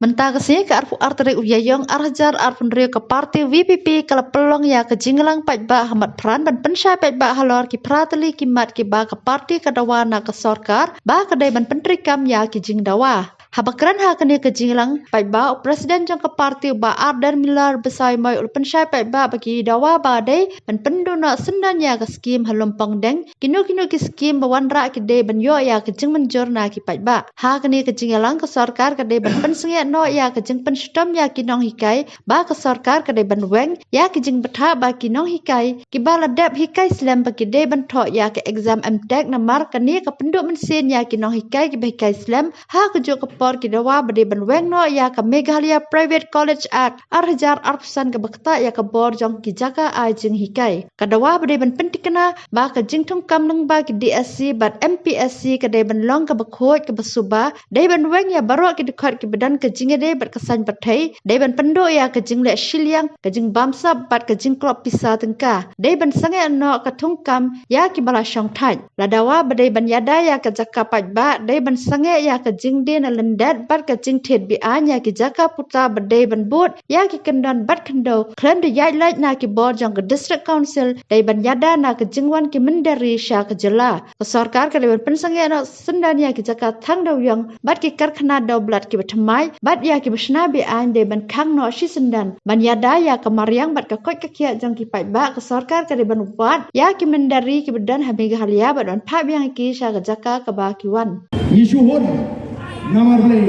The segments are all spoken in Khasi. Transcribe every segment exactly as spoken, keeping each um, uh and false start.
Mynta ka sngi ka arphew ar tarik u Ïaïong ar hajar arphew hynriew ka parti VPP ka la pynlong ïa ka jingïalang paidbah ha Matphran ban pynshai paidbah halor ki phra tylli ki mat kiba ka parti ka dawa na ka sorkar ba ka dei ban pyntreikam ïa ki jingdawa. Haba kren ha kane ka jingïalang paidbah, u President jong ka parti u Bah Ardent Miller Basaiawmoit u la pynshai paidbah ba ki dawa ba dei ban pynduh noh syndon ïa ka skim ha Lumpong Deng, kino kino ki skim ba wanrah ki dei ban ïoh ïa ka jingmynjur na ki paidbah. Ha kane ka jingïalang ka sorkar ka dei ban pynsangeh noh ïa ka jingpynshitom ïa ki nonghikai, ba ka sorkar ka dei ban weng ïa ki jingbthah ba ki nonghikai kiba la dep hikai slem ba ki dei ban thoh ïa ka exam M.Tech, namar kane ka pynduh mynsiem ïa ki nonghikai kiba hikai slem. Ha kajuh ka por ki dawa ba dei ban weng noh ïa ka Meghalaya Private College Act ar hajar arphew san kaba ktah ïa ka bor jong ki jaka ai jinghikai. Ka dawa ba dei ban pyntikna ba ka jingthungkam lyngba ki DSC bad MPSC ka dei ban long kaba khuid kaba suba, dei ban weng ïa baroh ki dkhot kiba don ka jingïadei bad ka saiñ pyrthei, dei ban pynduh ïa ka jingleh shiliang, ka jingbamsap bad ka jingklop pisa tyngka, dei ban sangeh noh ka thungkam ïa kiba la shongthait. La dawa ba dei ban ïada ïa ka jaka paidbah, dei ban sangeh ïa ka jingdie na lyndet bad ka jingthied be-aiñ ïa ki jaka puta ba dei ban bud ïa ki kyndon bad khyndew khlem da ïaid lait na ki bor jong ka District Council, dei ban ïada na ka jingwan ki mynder ri sha ka jylla. Ka sorkar ka dei ban pynsangeh noh syndon ïa ki jaka thang daw ïong bad ki karkhana daw blad kiba thymmai bad ïa kiba shna be-aiñ dei ban khang noh shisyndon. Ban ïada ïa ka mariang bad ka koit ka khiah jong ki paidbah, ka sorkar ka dei ban wad ïa ki mynder ri kiba don ha Meghalaya bad ban phah biang ïa ki sha ka jaka kaba ki wan. Ngi shu hun namar balei?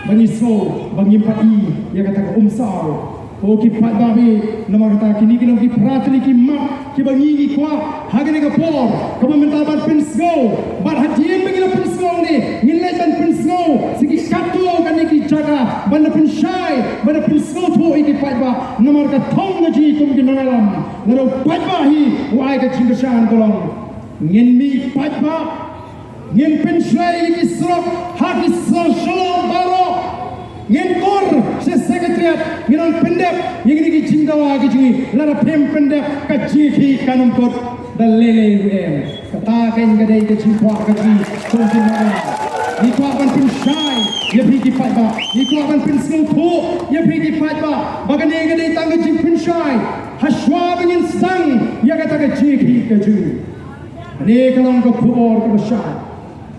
Ba ngi sngew ba ngim pat i ïa kata ka umsaw. Ko ki paidbah, namar kata kine ki long ki phra tylli ki mat kiba ngi ngi kwah ha kane ka por kaba mynta ban pynsngew. Bad hadien ba ngi la pynsngew ne, ngin leit ban pynsngew sha ki katto katne ki jaka ban da pynshai, ban da pynsngewthuh ïa ki paidbah. Namar ka thong ka jong ngi kum ki nongïalam, lada u paidbah hi u ai ka jingkyrshan, ka long ngin mih paidbah, ngin pynshlei ïa ki surok ha ki shnong Shillong baroh. Ngin kur sha Secretariat, ngin ong pyndep ïa kine ki jingdawa ki jong ngi. Lada phim pyndep, ka jingïakhih kan ym kut da lei lei ruh em. Kata kein ka dei ka jingkwah ka jong ngi kum ki nongïalam. Ngi kwah ban pynshai ïa phi ki paidbah, ngi kwah ban pynsngewthuh ïa phi ki paidbah ba kane ka dei tang ka jingpynshai ha shuwa ba ngin sdang ïa kata ka jingïakhih ka jong ngi. Kane ka long ka khubor kaba shai.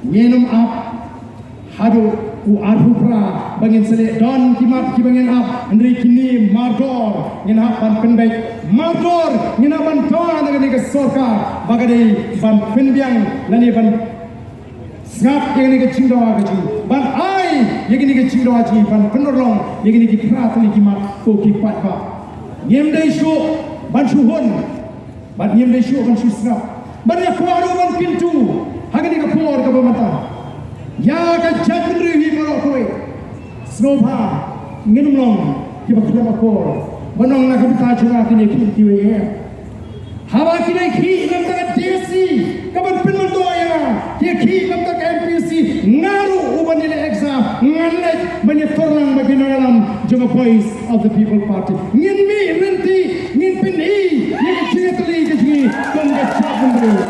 Ngin ym ap haduh u arphew phra ba ngin sa leh don ki mat kiba ngin ap, hynrei kine mardor ngin hap ban pynbeit, mardor ngin hap ban dawa na kane ka sorkar ba ka dei ban pynbiang lane ban sngap ïa kane ka jingdawa ka jong ngi, ban ai ïa kane ka jingdawa jong ngi, ban pynurlong ïa kane ki phra tylli ki mat, ko ki paidbah. Ngim dei shuh ban shu hun, bad ngim dei shuh ban shu sngap, ban ïa kwah ruh ban kyntu ha kane ka por kaba mynta. Ïa ka jaitbynriew hi baroh kawei, sngewbha ngin ym long kiba khlem akor ban ong na ka bynta jong nga kin ïakhih kiwei. Haba ki la ïakhih na ka bynta ka DSC kaban pynmynta ïa nga, ki ïakhih na ka bynta ka MPSC, nga ruh uban ïaleh exam ngan leit ban ïatur lang bad ki nongïalam jong ka Voice of the People Party. Ngin mih lynti, ngin pyni ïa ka jingïatylli ka jong ngi kum ka jaitbynriew.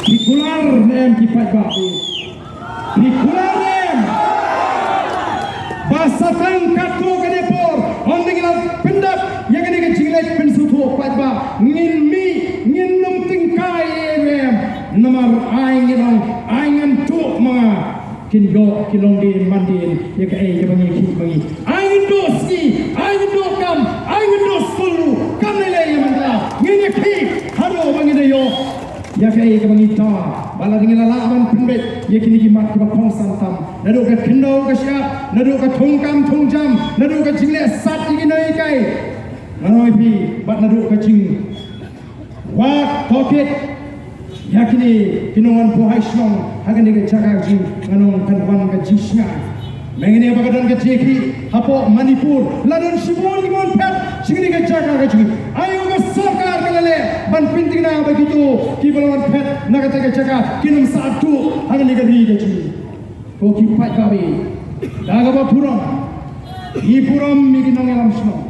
Phi kular ne em ki paidbah? Phi kular ne em ba sa tang katto katne por, ynda ngi la pyndep ïa kane ka jingleit pynsngewthuh paidbah, ngin mih, ngin ym tyngkai ïa ei ruh em? Namar ai ngin ong, ai ngan duh ma nga, kin ïoh ki longdien mandien ïa kaei kaba ngi ïakhih ma ngi. Ai ngin duh sngi, ai ngin duh kam, ai ngin duh skul ruh kam lei lei ïa mynta. Ngin ïakhih haduh ba ngin da ïoh ïa kaei kaba ngi dawa. Bad lada ngi la lah ban pynbeit ïa kine ki mat kiba kongsan tam, naduh ka khyndew ka shyiap, naduh ka thungkam thungjam, naduh ka jingleh sat ïa ki nonghikai, ngan ong ïa phi, bad naduh ka jing wad tohkit ïa kine ki nongwan buhai shnong ha kane ka jaka ka jong ngi, ngan ong kan wan ka jingshngaiñ. Mynne ba ka don ka jingïakhih hapoh Manipur, la don shibun kiba wan phet sha kane ka jaka ka jong ngi. Aïu ka sorkar ka la leh ban pyntikna ba kito kiba la wan phet na kata ka jaka kin ym sah duh ha kane ka ri ka jong ngi. Ko ki paidbah, da kaba burom, ngi burom ïa ki nongïalam shnong,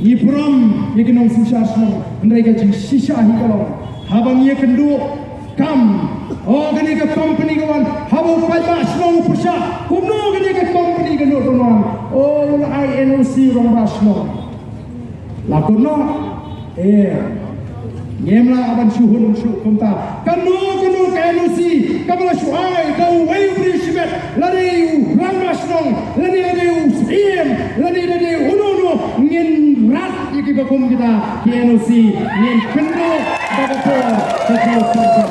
ngi burom ïa ki nongsynshar shnong, hynrei ka jingshisha hi ka long, haba ngi ïakynduh kam, o, kane ka company ka wan, haba u paidbah shnong u pyrshah, kumno kane ka company kan nud ban wan? N O C rangbah shnong. La kut noh. Eh. Ngim lah ban shu hun shu kumta. Kano kano ka N O C kaba la shu ai da uwei u briew shimet, lane u rangbah shnong, lane lane u syiem, lane lane uno uno, ngin rat ïa kiba kum kita ki N O C, ngin kynduh da ka por ka por.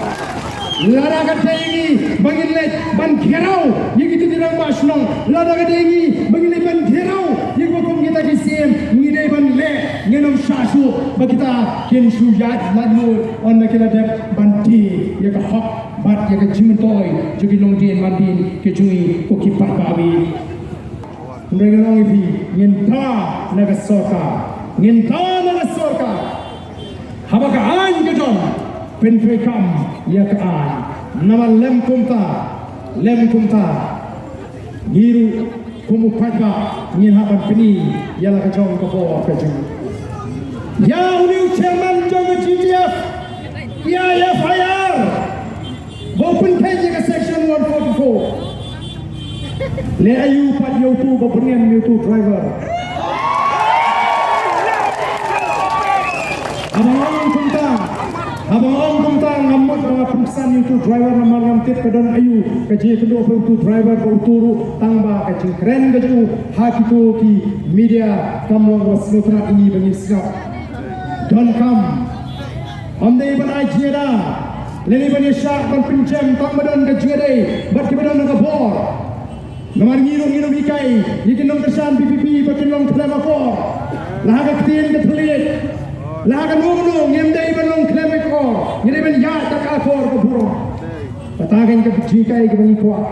Lada ka dei ngi ba ngin leit ban gherau ïa kita ki rangbah shnong, lada ka dei ngi ba ngin leit ban gherau ïa kiba kum kita ki syiem, ngi dei ban leh, ngin ym shah shuh ba kita kin shu ïaid lait lut, ynda ki la dep ban die ïa ka hok bad ïa ka jingmyntoi jong ki longdien mandien ki jong ngi ko ki paidbah. Hynrei ngan ong ïa phi, ngin da na ka sorkar, ngin da na ka sorkar. Haba ka aiñ ka don, pyntreikam ïa ka aiñ. Namar lym kumta, lym kumta, ngi ruh kum u paidbah ngin hap ban pyni ïa la ka jong ka bor ka jong. Ïa une u chairman jong ka G T F, ïa F I R. Ba u pynkheiñ ïa ka section one forty-four. Leh aïu pat ïa utu ba byrngem ïa utu driver? Haba nga ong kumta, haba nga ong kumta, ngam mut ba nga pynksan ïa utu driver namar ngam tip ka don aïu ka jingïakynduh ba utu driver ba utu ruh tang ba ka jingkren ka jong u ha kito ki media kam long ba sngewtynnat ïa ngi ba ngin sngap. Donkam. Ym dei ban ai jingïada lane ban ïashah ban pynjem tang ba don ka jingïadei bad kiba don ka bor. Namar ngi ruh ngin ym hikai ïa ki nongkyrshan V P P ba kin long khlem akor. La ha ka ktien ka thylliej, la ha kano kano, ngim dei ban long khlem akor, ngi dei ban ïaid da ka akor ka burom. Kata ka jinghikai kaba ngi kwah.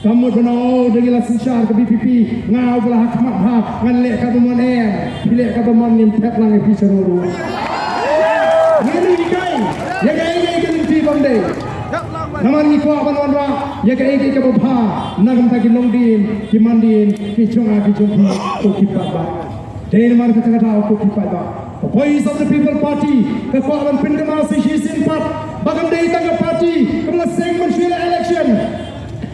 Kam mut ban ong, oh, da ngi la synshar ka V P P, nga uba la ha khmat bha ngan leh katba mon. Em, phi leh katba mon, ngin thep lang ïa phi sha ruh ruh. Ngin ym hikai ïa kaei kaei ka lynti bym dei. Namar ngi kwah ban wanrah ïa kaei kaei kaba bha na ka bynta ki longdien ki mandien ki jong nga ki jong phi, ko ki paidbah. Dei namar kata ka daw, ko ki paidbah, ka Voice of the People Party ka kwah ban pynkylla sa shisien pat ba kam dei tang ka party kaba la seng ban shu ïaleh election.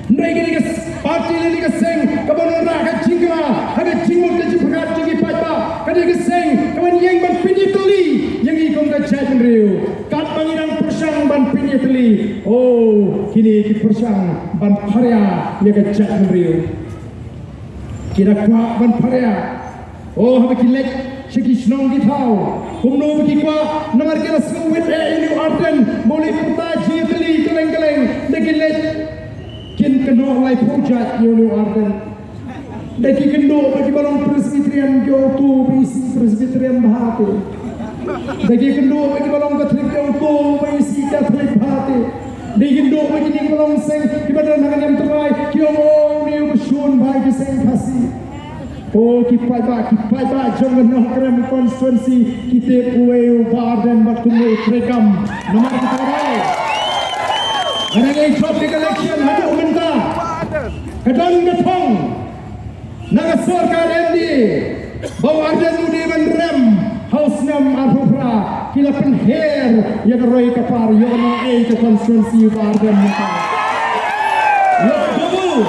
Hynrei ka dei ka party lane ka seng kaba wanrah ka jingkylla ha ka jingmut ka jingpyrkhat jong ki paidbah. Ka dei ka seng kaban ïeng ban pynïatylli ïa ngi kum ka jaitbynriew. Katba ngi dang pyrshang ban pynïatylli, oh, kine ki pyrshang ban pharia ïa ka jaitbynriew. Ki da kwah ban pharia. Oh, haba ki leit sha ki shnong ki thaw, kumno ba ki kwah, namar ki la sngewwit eh ïa une u Ardent ba u leit pyrta jingïatylli kylleng kylleng. Da ki leit kin kynnoh laiphew jait ïa une u Ardent. Da ki kynduh ba kiba long Presbyterian ki ong to ba isih Presbyterian bha te. Da ki kynduh ba kiba long Catholic ki ong to ba isih Catholic bha te. Da ki kynduh ba kine kiba long seng kiba don ha ka niam trai ki ong, oh, une uba shun bha ïa ki seng Khasi. Oh, ki paidbah, ki paidbah jong ka Nongkrem constituency, ki tip uei u Bah Ardent bad kumno u treikam. Namar kata ka daw, nga dang ïai jop ïa ka election haduh mynta. Ka don ka thong na ka sorkar M D A ba u Ardent u dei ban rem ha u snem arphew phra. Ki la pynher ïa ka roi ka par, ïoh nong ei ka constituency u Bah Ardent mynta. Ïoh double,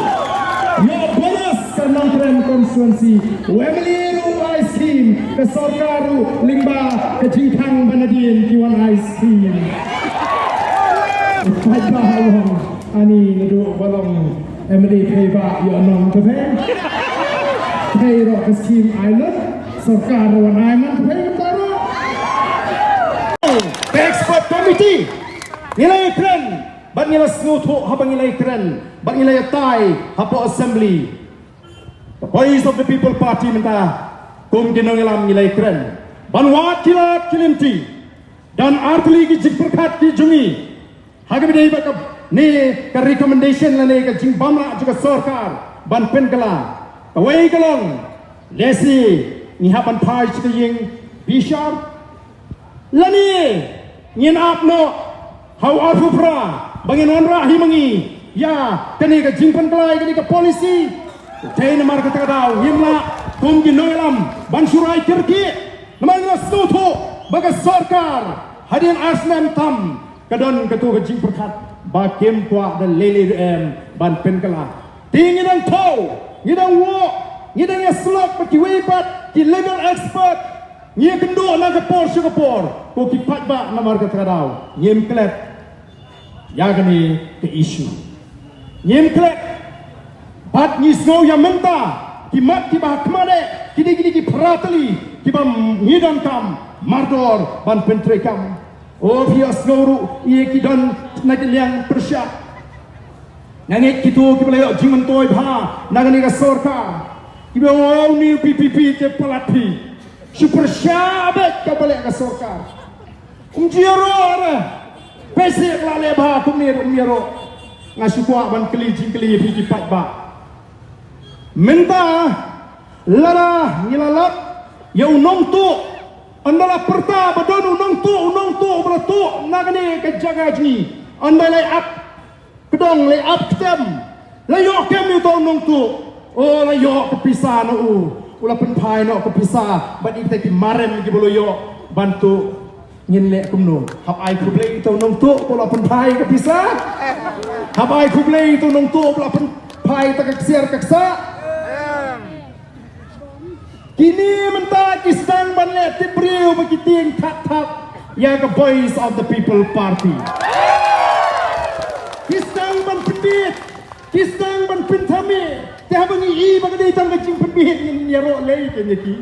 ïoh bonus ka Nongkrem constituency. U M L A ruh u ai scheme, ka sorkar ruh lyngba ka jingkhang ba nadien ki wan ai scheme. U paidbah u ong, ani naduh ba long M L A phi ba ïoh nong te phi. Phi ruh ka scheme ai lut, sorkar ruh wan ai man te phi mynta ruh. Ka expert committee ngi la ïakren bad ngi la sngewthuh haba ngi la ïakren bad ngi la ïatai hapoh assembly. Ka Voice of the People Party mynta kum ki nongïalam ngi la ïakren ban wad ki lad ki lynti. Don artylli ki jingpyrkhat ki jong ngi ha kaba ïadei bad kane ka recommendation lane ka jingbamrah jong ka sorkar ban pynkylla. Kawei ka long, lehse ngi hap ban phai sha ka ïing bishar, lane ngin ap noh ha u arphew phra ba ngin wanrah hi ma ngi ïa kane ka jingpynkylla, kane ka policy. Te namar kata ka daw ngim lah kum ki nongïalam ban shu rai kyrkieh. Namar ngi la sngewthuh ba ka sorkar hadien ar snem tam ka don kato ka jingpyrkhat ba kim kwah da lei lei ruh em ban pynkylla. Te ngi dang thew, ngi dang wad Ngi dang ïa slok bad kiwei pat ki legal expert. Ngi ïa kynduh na ka por sha ka por. Ko ki paidbah namar kata ka daw ngim klet ïa kane ka issue. Ngim klet. Bad ngi sngew ïa mynta ki mat kiba ha khmat eh, ki dei ki dei ki para tylli kiba ngi donkam mardor ban pyntreikam. O phi ïa sngew ruh ïa ki don na ki liang pyrshah. Nga ngeit kito kiba la ïoh jingmyntoi bha na kane ka sorkar, kiba ong, "Uni u P P P te palat phi." Shu pyrshah beit kaba leh ka sorkar. Um ju ïaroh re. Phi shu la leh bha kumne ruh um ïaroh. Nga shu kwah ban kylli jingkylli ïa phi ki paidbah. Mynta lada ngi la lap ïa u nongtuh, ynda la pyrta ba don u nongtuh, u nongtuh ba la tuh na kane ka jaka jong ngi, ynda la ap kdong, la ap ktem, la ïoh kem ïa uta u nongtuh. O, la ïoh ka pisa na u, u la pynphai noh ka pisa bad ïa kita ki marem kiba la ïoh ban tuh. Ngin leh kumno? Hap ai khublei ïa uta u nongtuh ba la pynphai ka pisa? Hap ai khublei ïa uta u nongtuh ba la pynphai ta ka ksiar ka ksah? Kine mynta ki sdang ban leh tip briew ba ki tieng thap thap ïa ka Voice of the People Party. Ki sdang ban pynbit, ki sdang ban pynthame. Te haba ngi i ba ka dei tang ka jingpynbit, ngin ïaroh lei te ïa ki.